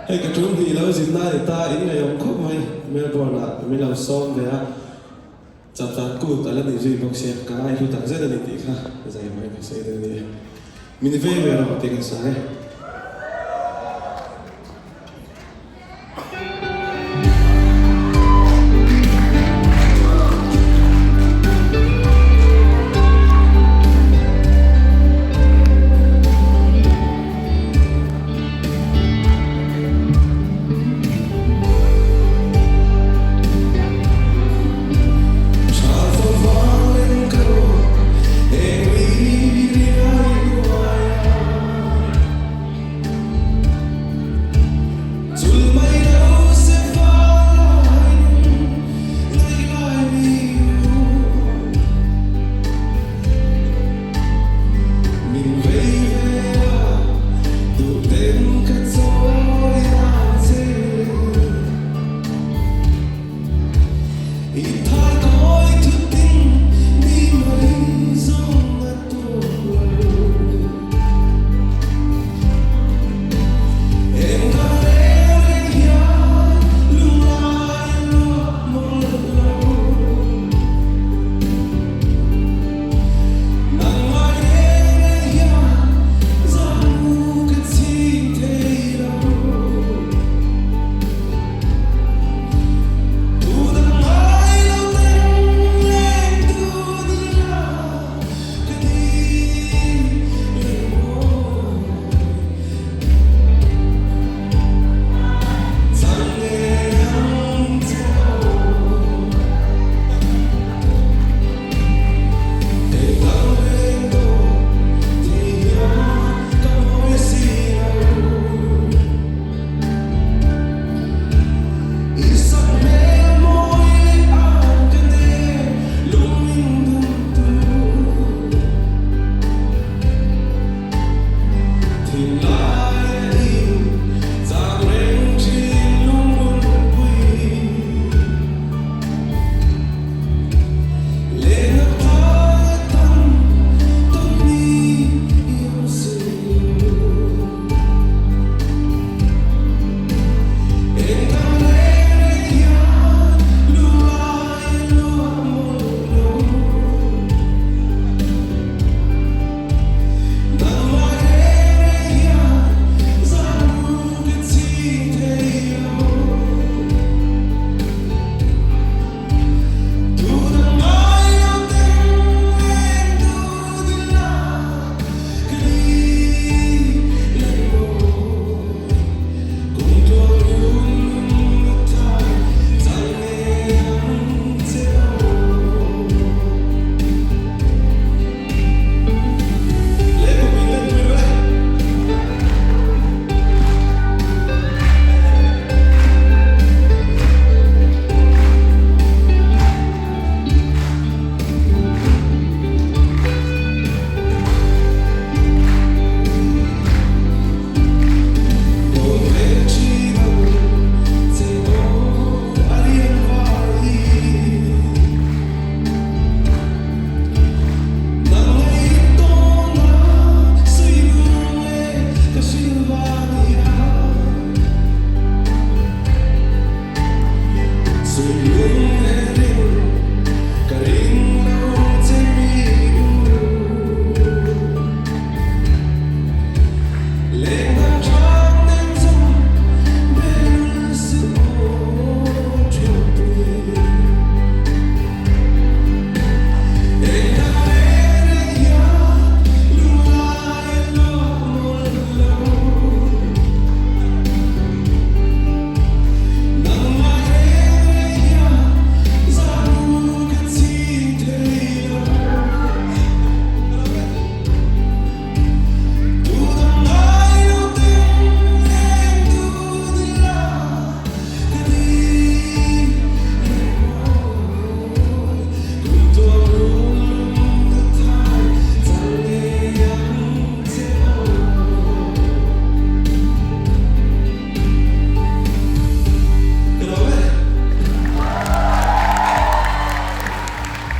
Hei ka tum hnih lo zinna a ni ta, in ngaihawm khawp mai. Melbourne ah min lo sawm ve a, chapchar kut a la ni zui bawk sia, ka ngaihlu tak zet a ni tih kha zai mai ka sawi dawn a ni e. Min vei ve rawh tih ka sawi.